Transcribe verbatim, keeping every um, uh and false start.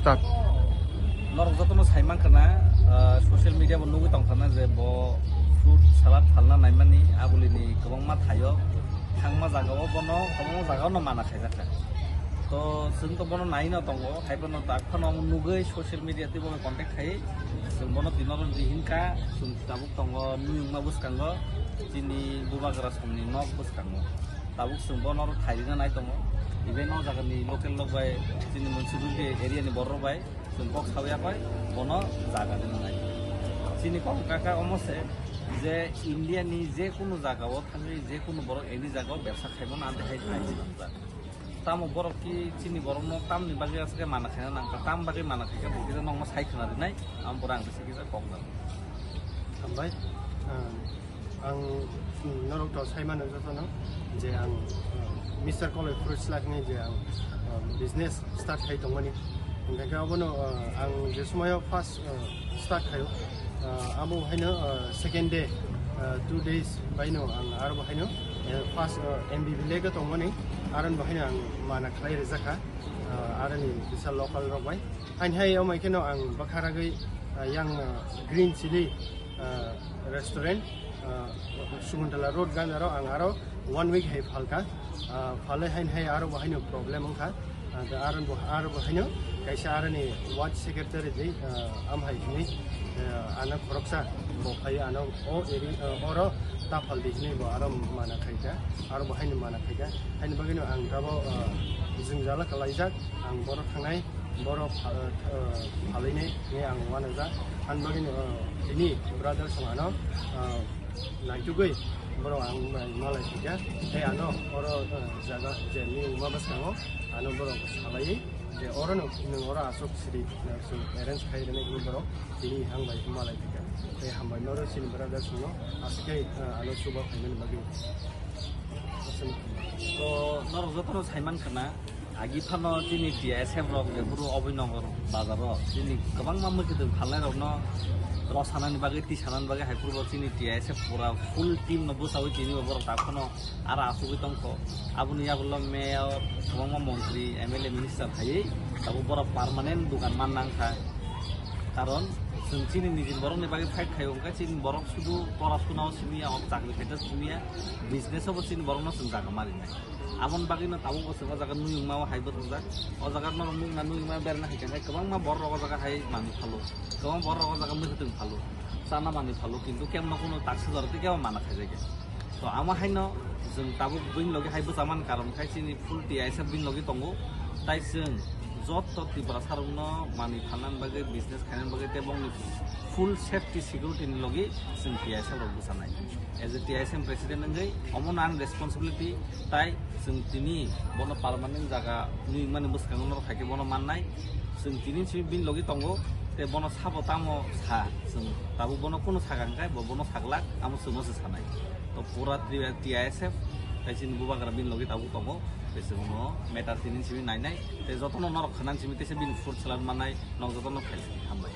Start. Norok jotono sai mankha na, ah, social media bo nugwi tongkha na je bo fruit salad phalna naimani abulini kwbangma thaio, thangma jagao bono kwbangma jagao no mana khaijakha. To chwng to bono naino tongo, haiphano tak phano omo nugwi social media tei bono contact khai chwng bono tino rw di hinkha, chwng tabuk tongo Nuyungma bwskango, chini Bubagra songni nok bwskango. Tabuk chwng bono oro thairina nai tongo. Even o jagani local rok bai, chini municipality area ni borok rok bai chwng kok sawi ya bai bono jaga rina nai. Chini kok kaka omo se je India ni je kunu jagao thangwi je kunu borok any jagao bebsa khaimano ante hai thai swnamjak. Tamo borok ki chini borokno tamni bagwi aswk khe mana khaina nangkha, tam bagwi mana khaikha bo kisa nokno sai khwna rinai, amo borok ang kisa kisa kok nang. Hambai. Ah, ang norok to sai mano jotono je ang, ah, Mister Koloi Fruit Salad ni je ang, ah, business start khai tongmani. Hingkhe abono, ah, ang je somoyo first, ah, start khayo, ah, abo haino, ah, second day, ah, two days baino ang aro bo haino, eh, first, ah, M B B lake tongmani, aro bo haino ang mana khlai rijakha, ah, aroni kisa local rok bai. Hain hai omai kheno ang bwkha ragwi, ah, yang, ah, green chili, ah, restaurant, ah, Sukuntala road ganjaro ang aro one week hai phalkha. Ah, phalai hain hai aro bo haino problem wngkha. Ah, da aro bo, aro bo haino kaisa aroni ward secretary di, ah, am hai hini, ah, ano khoroksa bo phai ano o eri, ah, oro ta phal di hini bo aro mana khaikha. Aro bo haino mana khaikha. Haini bagwino ang tabo, ah, jwngjala kalaijak, ang boro thangnai. Borok pha-, eh, phalainai hinwi ang uanajak. Ani bagwino, eh, tini brother song ano, eh, naitugwi borok ang bai malai phikha. Tei ano oro, eh, jaga je Nuyungma bwskango ano borok salaiwi je oro no nwng oro aswk siri, eh, chwng arrange khai rwnai hinwi borok tini ang bai malai phikha. Tei hambai norok chini brother songno aswk khe, eh, ano chuba phaimani bagwi. To norok jotono saiman khna, agi phano chini T I S F rok jephuru Abhinanagar bazar o chini kwbangma mwkhwtwng phalnai rokno rw sanani bagwi, twi sanani bagwi, haiphuru bo chini T I S F pura full team no bwchawi tini bo borok tak phano aro achugwi tongkho. Aboni yagulo mayor, kwbangma montri, M L A, minister phaiwi tabuk borok permanent dukan man nangkha. Karon chwng chini nijini borokni bagwi fight khaio, hwnkhe chini borok sudu porasuna o simi ya, o chakri khaida simi ya, business o bo chini borokno chwng jaga ma rinai. Aboni bagwino tabuk bo chwng o jaga Nuyungma o hai bwtharjak. O jaga norok nukna Nuyungma berna hai khe kwbangma borok rok o jaga hai manwi phalo, kwbangma borok rok o jaga mwkhwtwng phalo, chana manwi phalo, kintu kemno kunu taksajora tei kebo mana khaijak ya. To amo haino chwng tabuk bini logi hai bwchaman karon khai chini full T I S F bini logi tongo. Tai chwng joto Tiprasa rokno manwi phalna bagwi, business khaina bagwi tei bongni full safety security ni logi chwng T I S F rok bwchanai. As a T I S F president wngwi omo no ang responsibility, tai chwng tini bono permanent jaga nwi mani bwskango norok hai khe bono mannai. Chwng tini simi bini logi tongo, tei bono sabo tamo sa, chwng tabuk bono kunu saka hwnkhe bo bono saglak, amo chwngno se sanai. To pura Tri-, T I S F, tei chini Bubagra bini logi tabuk tongo, tei chwngno matter tini simi nainai, tei jotono norok khwnani simi teisa bini fruit salad mannai, nok jotono khaisani hambai.